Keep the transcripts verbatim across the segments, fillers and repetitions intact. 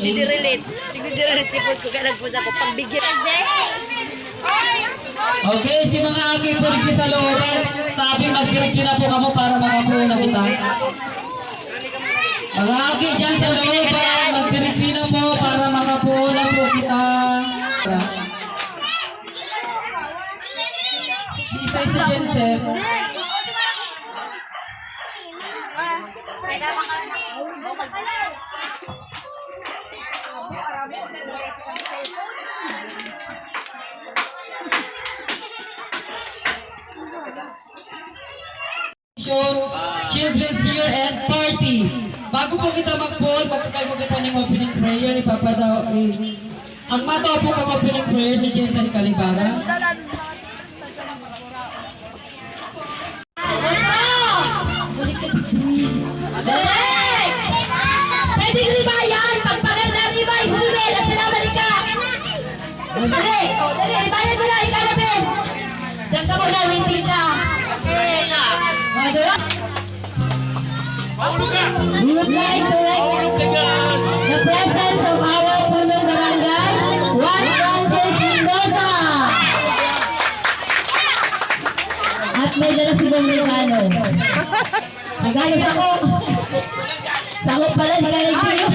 Hindi relate. Hindi relate si Put ko kaya nagpusa ko pagbigyan. Okay, si mga aki po dito sa looban, tabi magdirigin na po kamo para makapuo na kita. Mga aki dyan sa looban, magdirigin na po para makapuo na po kita. Isa si Jensen. Children's Year End Party. Bago po kita mag-poll, magkakaigwa kita ning opening prayer, ipapataw, i-, ang matao po kang opening prayer si Jensen Calibaga. Correct! Pwedeng ribayan! Pagpaganda, riba, Isabel, at salamat ka! Dali! O, dali, ribayan mo na, ikaw na, Ben! Diyan ka muna, waiting ka. Okay. Mga dura. We would like to recognize the presence of our punong barangay, Juan Francis Mendoza. At may dala silang regalo. Regalo sako. Sako pala, di ka nagtiyo.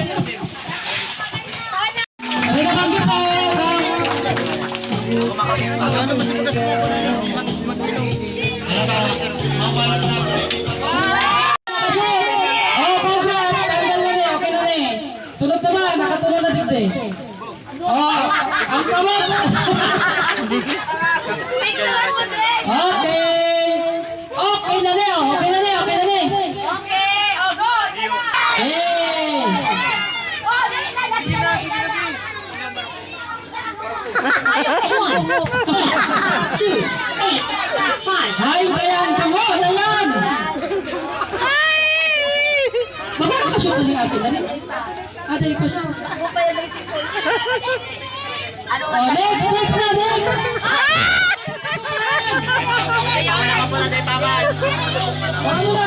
May nabanggit tayo, oh, congrats! Tanggal na ni, okay na ni. Sunod naman, nakatulo na digdi. Oh, ang kamot! Picture mo, Dre! Okay! Okay na ni, oh. Okay na ni, okay na ni. Okay, oh, go! Hey! Oh, dali na, last na, last na. One, two, eight, five. Ay, kaya ang kamot na yan! Baka nakashoot na ni ate, dali. Ate, ipashoot. Oh, next, next na, next! Ayaw na ka pala, Day Paman. Ano na,